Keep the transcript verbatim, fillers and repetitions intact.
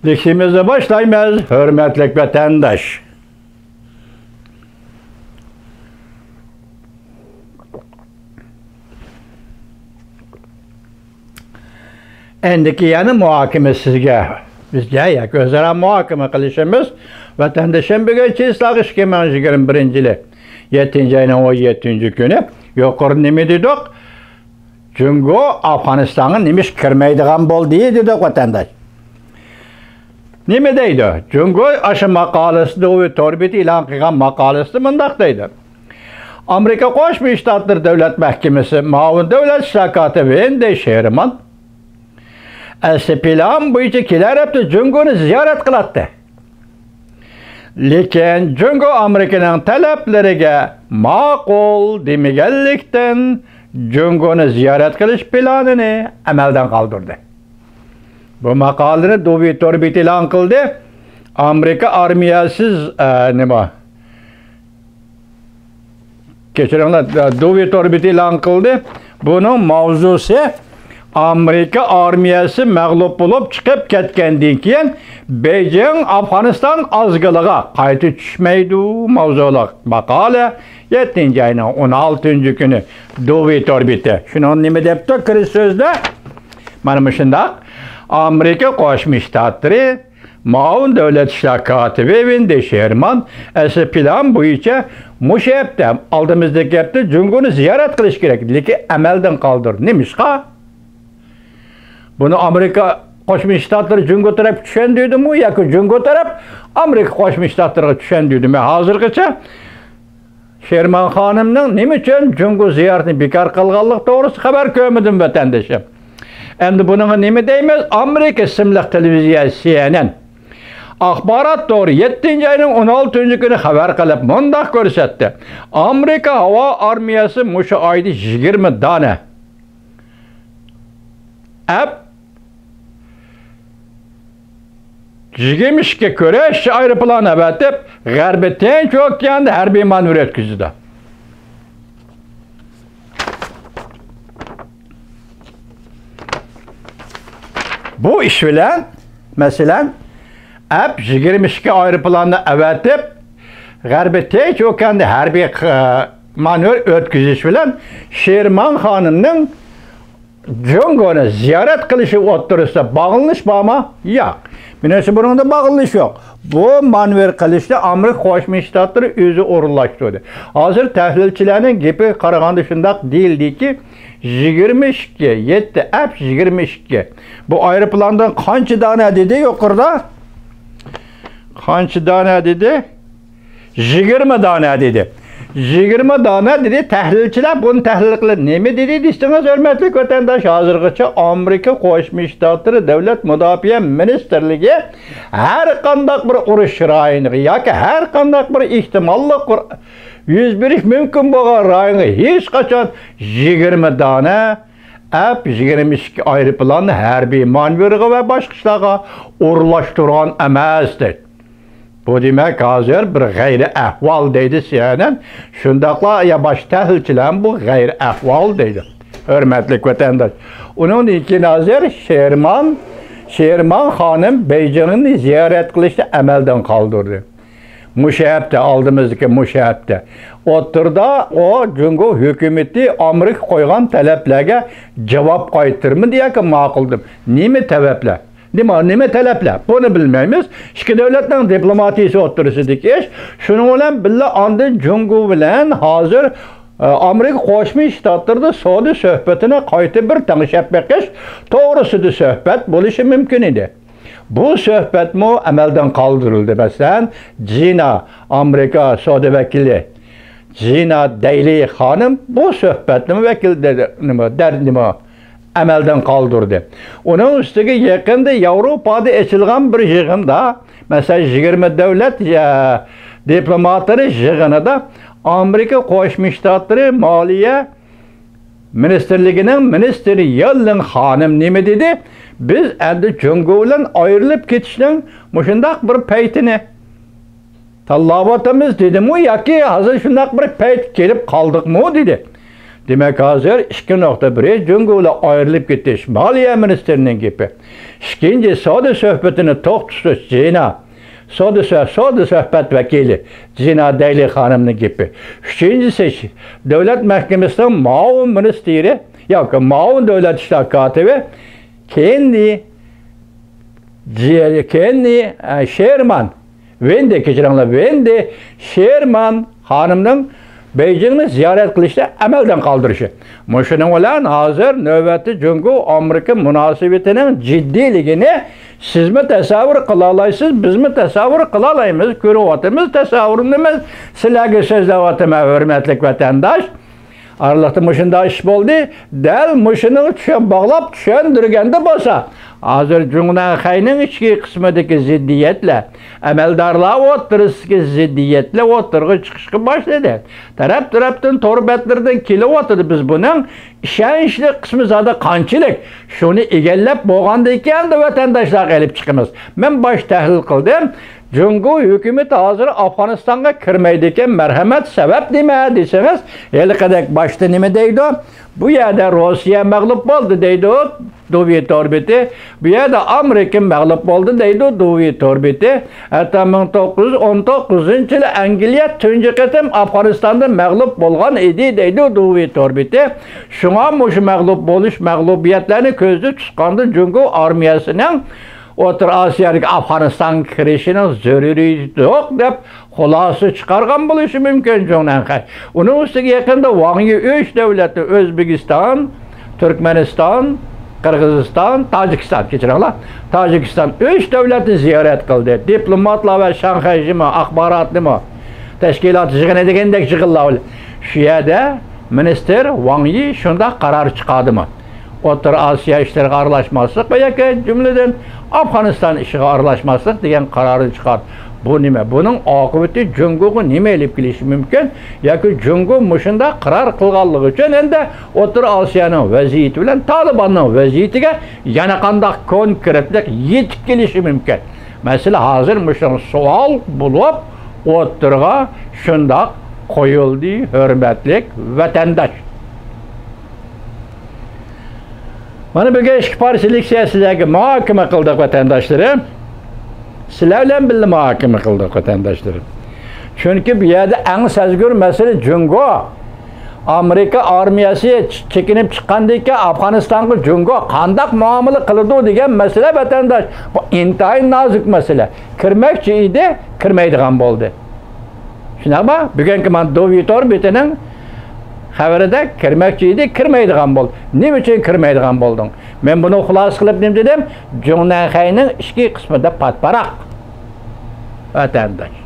لېكسىيىمىزنى باشلايمىز، ھۆرمەتلىك ۋەتەنداش. ئەندىكى يەنە مۇھاكىمە سىزگە، بىزگە ياكى ئۆزئارا مۇھاكىمە قىلىشىمىز. ۋەتەندىشىم، بۈگۈن چېسلاق ئىككى مىڭ يىگىرمە بىرىنچى يىلى يەتتىنچى ئاينىڭ ئون يەتتىنچى كۈنى. يۇقىرىدا نېمە دېدۇق؟ جۇڭگو ئافغانىستانغا نېمىش كىرمەيدىغان بولدى دېدۇق، ۋەتەنداش. نېمە دەيدۇ؟ جۇڭگو ئاشۇ ماقالىسىدە، ئۇ تور بېتى ئېلان قىلغان ماقالىسىدە مۇنداق دەيدۇ. ئامېرىكا قوشما شتاتلىرى دۆلەت مەھكىمىسى مائۇن دۆلەت ئىشلار كاتىپى ۋېندى شېرمان ئەسلى پىلان بويىچە كېلەر ھەپتە جۇڭگونى زىيارەت قىلاتتى. لېكىن جۇڭگو ئامېرىكىنىڭ تەلەپلىرىگە ماقۇل دېمىگەنلىكتىن، جۇڭگونى زىيارەت قىلىش پىلانىنى ئەمەلدىن قالدۇردى. بۇ ماقالىنى دوۋى تور بېتى ئېلان قىلدى. ئامېرىكا ئارمىيەسىز، ئە، نېمە؟ كەچۈرۈڭلار، دوۋى تور بېتى ئېلان قىلدى. بۇنىڭ ماۋزۇسى، ئامېرىكا ئارمىيەسى مەغلۇپ بولۇپ چىقىپ كەتكەندىن كېيىن، بېيجىڭ ئافغانىستان ئازغىلىغا قايتا چۈشمەيدۇ ماۋزۇلۇق ماقالە، يەتتىنچى ئاينىڭ ئون ئالتىنچى كۈنى دوۋى تور بېتى. شۇنىڭ نېمە دەپتۇ كىرىش سۆزدە؟ مانا مۇشۇنداق. ئامېرىكا قوشما شتاتلىرى مائۇن دۆلەت ئىشلار كاتىپى ۋېندى شېرمان ئەسلى پىلان بويىچە مۇشۇ ھەپتە، ئالدىمىزدىكى ھەپتە جۇڭگونى زىيارەت قىلىش كېرەك، لېكىن ئەمەلدىن قالدۇردى. نېمىشقا؟ بۇنى ئامېرىكا قوشما شتاتلىرى جۇڭگو تەرەپكە چۈشەندۈردىمۇ ياكى جۇڭگو تەرەپ ئامېرىكا قوشما شتاتلىرىغا چۈشەندۈردىمۇ؟ ھازىرغىچە شېرمان خانىمنىڭ نېمە ئۈچۈن جۇڭگو زىيارىتىنى بىكار قىلغانلىقى توغرىسىدا خەۋەر كۆرمىدىم، ۋەتەندىشىم. ئەمدى بۇنىڭغا نېمە دەيمىز؟ ئامېرىكا ئىسىملىق تېلېۋىزىيە سى ئېن ئېن ئاخبارات تورى يەتتىنچى ئاينىڭ ئون ئالتىنچى كۈنى خەۋەر قىلىپ مۇنداق كۆرسەتتى. ئامېرىكا ھاۋا ئارمىيەسى مۇشۇ ئايدا يىگىرمە دانە ئەپ يىگىرمە ئىككى كۈرەش ئايروپىلانى ئەۋەتىپ، غەربىي تىنچ ئوكياندا ھەربىي مانېۋىر ئۆتكۈزىدۇ. بۇ ئىش بىلەن، مەسىلەن، ئەپ يىگىرمە ئىككى ئايروپىلاننى ئەۋەتىپ، غەربىي تىنچ ئوكياندا ھەربىي، ئە، مانېۋىر ئۆتكۈزۈش بىلەن شېرمان خانىمنىڭ جۇڭگونى زىيارەت قىلىشى ئوتتۇرىسىدا باغلىنىش بارمۇ؟ ياق. مېنىڭچە، بۇنىڭدا باغلىنىش يوق. بۇ مانېۋىر قىلىشنى ئامېرىكا قوشما شتاتلىرى ئۆزى ئورۇنلاشتۇردى. ھازىر تەھلىلچىلەرنىڭ گېپىگە قارىغاندا شۇنداق دېيىلدىكى، يىگىرمە ئىككى، يەتتە ئەپ يىگىرمە ئىككى. بۇ ئايروپىلاندىن قانچە دانە دېدى يۇقىرىدا؟ قانچە دانە دېدى؟ يىگىرمە دانە دېدى. يىگىرمە دانە دېدى. تەھلىلچىلەر بۇنى تەھلىل قىلىپ نېمە دېدى دېسىڭىز، ھۆرمەتلىك ۋەتەنداش، ھازىرغىچە ئامېرىكا قوشما شتاتلىرى دۆلەت مۇداپىئە مىنىستىرلىكى ھەر قانداق بىر ئۇرۇش رايونىغا ياكى ھەر قانداق بىر ئېھتىماللىق بىر يۈز بېرىش مۇمكىن بولغان رايونغا ھېچقاچان يىگىرمە دانە ئەپ يىگىرمە ئىككى ئايروپىلاننى ھەربىي مانېۋىرغا ۋە باشقا ئىشلارغا ئورۇنلاشتۇرغان ئەمەس، دەيدۇ. بۇ، دېمەك، ھازىر بىر غەيرىي ئەھۋال دەيدۇ سى ئېن ئېن. شۇنداقلا يا باشقا تەھلىلچىلەرمۇ بۇ غەيرىي ئەھۋال دەيدۇ. ھۆرمەتلىك ۋەتەنداش، ئۇنىڭدىن كېيىن ھازىر شېرمان، شېرمان خانىم بېيجىڭنى زىيارەت قىلىشنى ئەمەلدىن قالدۇردى. مۇشۇ ھەپتە، ئالدىمىزدىكى مۇشۇ ھەپتە. ئوتتۇرىدا ئۇ جۇڭگو ھۆكۈمىتى ئامېرىكا قويغان تەلەپلەرگە جاۋاب قايتۇرمىدى ياكى ماقۇلدىم. نېمە تەلەپلەر؟ نېمە، نېمە تەلەپلەر؟ بۇنى بىلمەيمىز. ئىككى دۆلەتنىڭ دىپلوماتىيىسى ئوتتۇرىسىدىكى ئىش. شۇنىڭ بىلەن بىللە ئاندىن جۇڭگو بىلەن ھازىر، ئە، ئامېرىكا قوشما شتاتلىرىدا سودا سۆھبىتىنى قايتا بىر تەڭشەپ بېقىش توغرىسىدا سۆھبەت بولۇشى مۇمكىن ئىدى. بۇ سۆھبەتمۇ ئەمەلدىن قالدۇرۇلدى. مەسىلەن، جىنا، ئامېرىكا سودا ۋەكىلى جىنا دەيلى خانىم بۇ سۆھبەتنىمۇ ۋەكىل دەر-، نېمە، دەر-، نېمە، ئەمەلدىن قالدۇردى. ئۇنىڭ ئۈستىگە يېقىندا ياۋروپادا ئېچىلغان بىر يىغىندا، مەسىلەن، يىگىرمە دۆلەت، ئە، دىپلوماتلىرى يىغىنىدا ئامېرىكا قوشما شتاتلىرى مالىيە مىنىستىرلىكىنىڭ مىنىستىرى يېللىن خانىم نېمە دېدى؟ بىز ئەمدى جۇڭگو بىلەن ئايرىلىپ كېتىشنىڭ مۇشۇنداق بىر پەيتىنى تاللاۋاتىمىز دېدىمۇ ياكى ھازىر شۇنداق بىر پەيت كېلىپ قالدۇقمۇ دېدى. دېمەك، ھازىر ئىككى نۇقتا: بىرى، جۇڭگو بىلەن ئايرىلىپ كېتىش، مالىيە مىنىستىرىنىڭ گېپى. ئىككىنچى، سودا سۆھبىتىنى توختىتىش، جىنا. سودا سۆ-، سودا سۆھبەت ۋەكىلى جىنا دەيلى خانىمنىڭ گېپى. ئۈچىنچىسى، دۆلەت مەھكىمىسىنىڭ مۇئاۋىن مىنىستىرى ياكى مۇئاۋىن دۆلەت ئىشلار كاتىپى كېننى، جې-، كېننى، ئە، شېرمان، ۋېندى، كەچۈرۈڭلار، ۋېندى شېرمان خانىمنىڭ بېيجىڭنى زىيارەت قىلىشنى ئەمەلدىن قالدۇرۇشى. مۇشۇنىڭ بىلەن ھازىر نۆۋەتتە جۇڭگو ئامېرىكا مۇناسىۋىتىنىڭ جىددىيلىكىنى سىزمۇ تەسەۋۋۇر قىلالايسىز، بىزمۇ تەسەۋۋۇر قىلالايمىز، كۆرۈۋاتىمىز، تەسەۋۋۇرلىنىمىز. سىلەرگە سۆزلەۋاتىمەن، ھۆرمەتلىك ۋەتەنداش. ئارىلىقتا مۇشۇنداق ئىش بولدى. دەل مۇشۇنىڭغا چۈشەن-، باغلاپ چۈشەندۈرگەندە بولسا، ھازىر جۇڭنەنخەينىڭ ئىچكى قىسمىدىكى زىددىيەتلەر، ئەمەلدارلار ئوتتۇرىسىدىكى زىددىيەتلەر ئوتتۇرىغا چىقىشقا باشلىدى. تەرەپ-تەرەپتىن تور بەتلىرىدىن كېلىۋاتىدۇ. بىز بۇنىڭ ئىشەنچلىك قىسمى زادى قانچىلىك؟ شۇنى ئىگىلەپ بولغاندىن كېيىن ۋەتەنداشلارغا ئېلىپ چىقىمىز. مەن باش تەھلىل قىلدىم. جۇڭگو ھۆكۈمىتى ھازىر ئافغانىستانغا كىرمەيدىكەن، مەرھەمەت، سەۋەب نېمە دېسىڭىز، ھېلىقىدەك باشتا نېمە دەيدۇ؟ بۇ يەردە روسىيە مەغلۇپ بولدى دەيدۇ، دۇۋى تور بېتى. بۇ يەردە ئامېرىكا مەغلۇپ بولدى دەيدۇ، دۇۋى تور بېتى. ھەتتا مىڭ توققۇز يۈز ئون توققۇزىنچى يىلى ئەنگلىيە تۇنجى قېتىم ئافغانىستاندا مەغلۇپ بولغان ئىدى دەيدۇ، دۇۋى تور بېتى. شۇڭا مۇشۇ مەغلۇپ بولۇش، مەغلۇبىيەتلەرنى كۆزدە تۇتقاندا جۇڭگو ئارمىيەسىنىڭ ئوتتۇرا ئاسىيادىكى ئافغانىستانغا كىرىشىنىڭ زۆرۈرىيىتى يوق دەپ خۇلاسە چىقارغان بولۇشى مۇمكىن جۇڭنەنخەي. ئۇنىڭ ئۈستىگە يېقىندا ۋاڭ يى ئۈچ دۆلەتنى، ئۆزبېكىستان، تۈركمەنىستان، قىرغىزىستان، تاجىكىستان، كەچۈرۈڭلار، تاجىكىستان ئۈچ دۆلەتنى زىيارەت قىلدى. دىپلوماتلار ۋە شاڭخەيجىمۇ، ئاخباراتنىمۇ، تەشكىلات يىغىنى دېگەندەك يىغىنلار بىلەن. شۇ يەردە مىنىستىر ۋاڭ يى شۇنداق قارار چىقاردىمۇ؟ ئوتتۇرا ئاسىيا ئىشلىرىغا ئارىلاشماسلىق ۋە ياكى جۈملىدىن ئافغانىستان ئىشىغا ئارىلاشماسلىق دېگەن قارارنى چىقاردى. بۇ نېمە؟ بۇنىڭ ئاقىۋىتى جۇڭگوغا نېمە ئېلىپ كېلىشى مۇمكىن؟ ياكى جۇڭگو مۇشۇنداق قارار قىلغانلىقى ئۈچۈن ئەمدى ئوتتۇرا ئاسىيانىڭ ۋەزىيىتى بىلەن تالىباننىڭ ۋەزىيىتىگە يەنە قانداق كونكرېتلىق يېتىپ كېلىشى مۇمكىن؟ مەسىلە ھازىر مۇشۇ سوئال بولۇپ ئوتتۇرىغا شۇنداق قويۇلدى، ھۆرمەتلىك ۋەتەنداش. مانا بۈگۈن ئىككى پارچە لېكسىيە سىلەرگە مۇھاكىمە قىلدۇق، ۋەتەنداشلىرىم. سىلەر بىلەن بىللە مۇھاكىمە قىلدۇق، ۋەتەنداشلىرىم. چۈنكى بۇ يەردە ئەڭ سەزگۈر مەسىلە جۇڭگو. ئامېرىكا ئارمىيەسى چېكىنىپ چىققاندىن كېيىن ئافغانىستانغا جۇڭگو قانداق مۇئامىلە قىلىدۇ دېگەن مەسىلە، ۋەتەنداش. بۇ ئىنتايىن نازۇك مەسىلە. كىرمەكچى ئىدى، كىرمەيدىغان بولدى. شۇنداقمۇ؟ بۈگۈنكى مانا دۇۋى تور بېتىنىڭ خەۋىرىدە كىرمەكچى ئىدى، كىرمەيدىغان بولدى. نېمە ئۈچۈن كىرمەيدىغان بولدۇڭ؟ مەن بۇنى خۇلاسە قىلىپ نېمە دېدىم؟ جۇڭنەنخەينىڭ ئىچكى قىسمىدا پاتىپاراق. ۋەتەنداش.